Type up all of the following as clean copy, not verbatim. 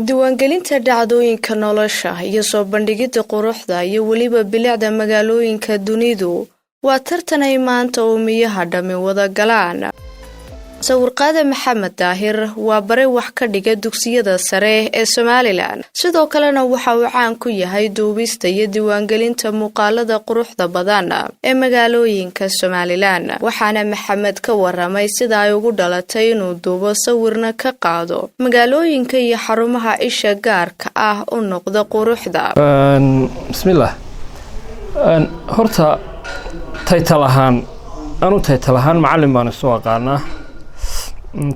Diiwaangelinta dhacdooyinka nolosha iyo soo bandhigidda quruxda iyo weliba bilicda magaalooyinka dunidu waa tartan ay maanta uumiyaha dhammi wada galaan. Sawirqaade Maxamed Daahir waa bare wax ka dhiga dugsiyada sare ee Somaliland. Sidoo kalena waxa uu caan ku yahay duubista iyo diiwaangelinta muuqaalada quruxda badan ee magaalooyinka Somaliland. Waxaana Maxamed ka waramay sida ay ugu dhalatay inuu duubo, sawirna ka qaado magaalooyinka iyo xarumaha isha gaarka ah u noqda quruxda. Bismillaah. Horta title ahaan, anu title ahaan macallin baan isu aqaanaa.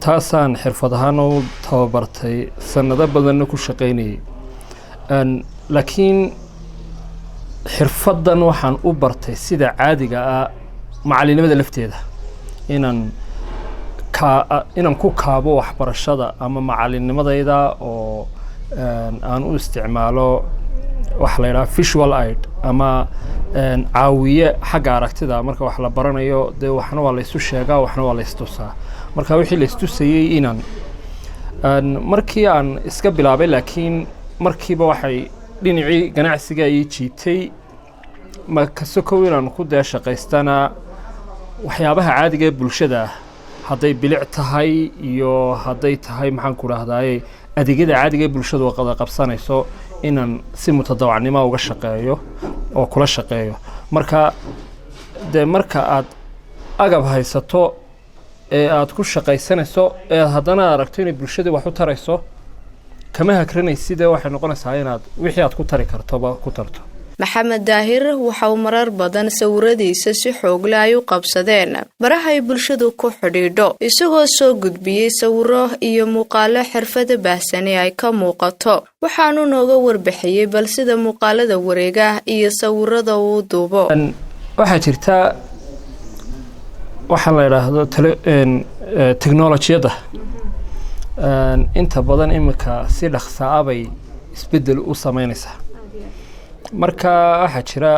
Taasaan xirfad ahaan u tababartay, sanado badanna ku shaqaynayay. Laakiin xirfaddan waxaan u bartay sida caadiga ah macallinimada lafteeda inaan ku kaabo waxbarashada ama macallinnimadayda, oo aan u isticmaalo waxa la yidhaha visual aid ama caawiye xagga aragtida. Marka wax la baranayo, dee waxna waa la isu sheegaa, waxna waa la istusaa. Marka wixii la istusayey inaan markii aan iska bilaabay, laakiin markiiba waxay dhinacii ganacsiga ii jiitay. Ma kasokow inaan ku dee shaqaystana, waxyaabaha caadiga ee bulshada ah, hadday bilic tahay iyo hadday tahay, maxaan ku dhahdaye, adeegyada caadiga ee bulshadu wada qabsanayso, inaan si mutadawacnimo uga shaqeeyo oo kula shaqeeyo. Marka dee marka aad agab haysato ee aad ku shaqaysanayso, ee aad haddana aragto inay bulshadii wax u tarayso, kama hakranaysidee. Waxay noqonaysaa inaad wixii aad ku tari kartoba ku tarto. Maxamed Daahir waxa uu marar badan sawiradiisa si xoogle ay u qabsadeen baraha ay bulshadu ku xidhiidho, isagoo soo gudbiyey sawiro iyo muuqaalo xirfada baahsani ay ka muuqato. Waxaanu nooga warbixiyey bal sida muuqaalada wareega iyo sawirada uu duubo. Waxaa jirta waxaa la yidhaahdo technolojiyadda. Inta badan iminka si dhaqsaa bay isbeddel u sameynaysaa. Marka waxaa jira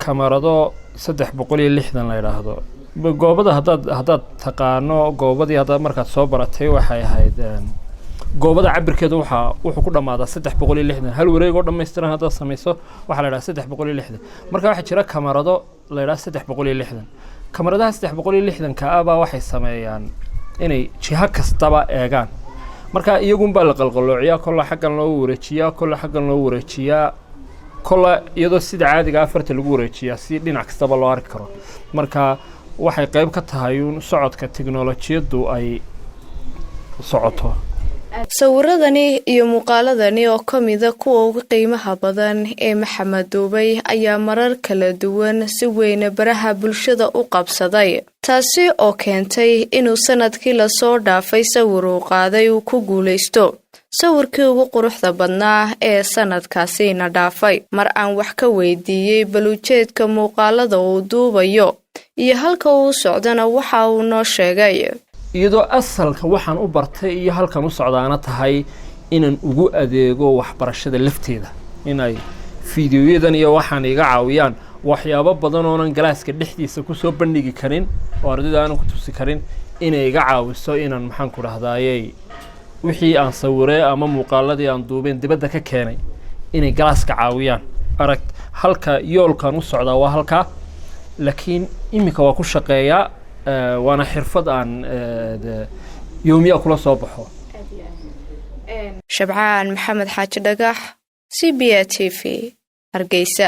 kamarado 360 la yidhaahdo. Goobada haddaad taqaano, goobadii haddaad markaad soo baratay, waxay ahayd goobada cabirkeedu wuxuu ku dhammaadaa 360. Hal wareeg oo dhammaystiran haddaad samayso, waxaa la yidhaha 360. Marka waxaa jira kamarado la yidhaha 360. Kamaradaha 360-ka ah baa waxay sameeyaan inay jiho kastaba eegaan. Marka iyagunbaa la qalqaloociyaa, kolla xaggan loo wareejiyaa, kolla xaggan loo wareejiyaa, kolla iyadoo sida caadiga afarta lagu wareejiyaa, si dhinac kastaba loo arki karo. Marka waxay qayb ka tahay uun socodka teknolojiyaddu ay socoto. Sawiradani iyo muuqaaladani oo ka mida kuwa ugu qiimaha badan ee Maxamed duubay ayaa marar kala duwan si weyne baraha bulshada u qabsaday, taasi oo keentay inuu sanadkii lasoo dhaafay sawir uu qaaday uu ku guulaysto sawirkii ugu quruxda badnaa ee sanadkaasina dhaafay. Mar aan wax ka weydiiyey baluujeedka muuqaalada uu duubayo iyo halka uu socdana, waxa uu noo sheegay: Iyadoo asalka waxaan u bartay iyo halkan u socdaana tahay inaan ugu adeego waxbarashada lafteeda, inay fiidiyoyadan iyo waxaan iga caawiyaan waxyaabo badan oonan galaaska dhexdiisa kusoo bandhigi karin oo ardayda aanan ku tusi karin, inay iga caawiso inaan, maxaan ku dhahdaayey, wixii aan sawiree ama muuqaaladii aan duubeen dibadda ka keenay inay galaaska caawiyaan. Arag, halka yoolkan u socdaa waa halkaa, laakiin iminka waa ku shaqeeyaa, waana xirfad aan yoomiya kula soo baxo. Shabcaan Maxamed Xaaji Dhagax, CBA TV, Hargeysa.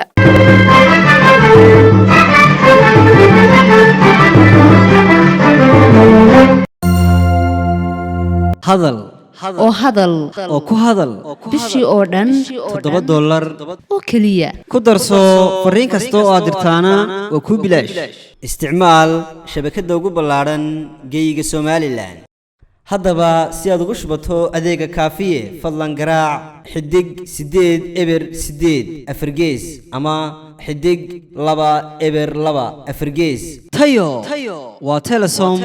Hadal oo hadal oo ku hadal bishii oo dhan $7 oo keliya. Ku darso fariin kasta oo aad dirtaana waa kuu bilaash. Isticmaal shabakadda ugu ballaadhan geeyiga Somaliland. Haddaba si aad ugu shubato adeega Kaafiye, fadlan garaac *808# ama *202#. Tayo waa Telesom.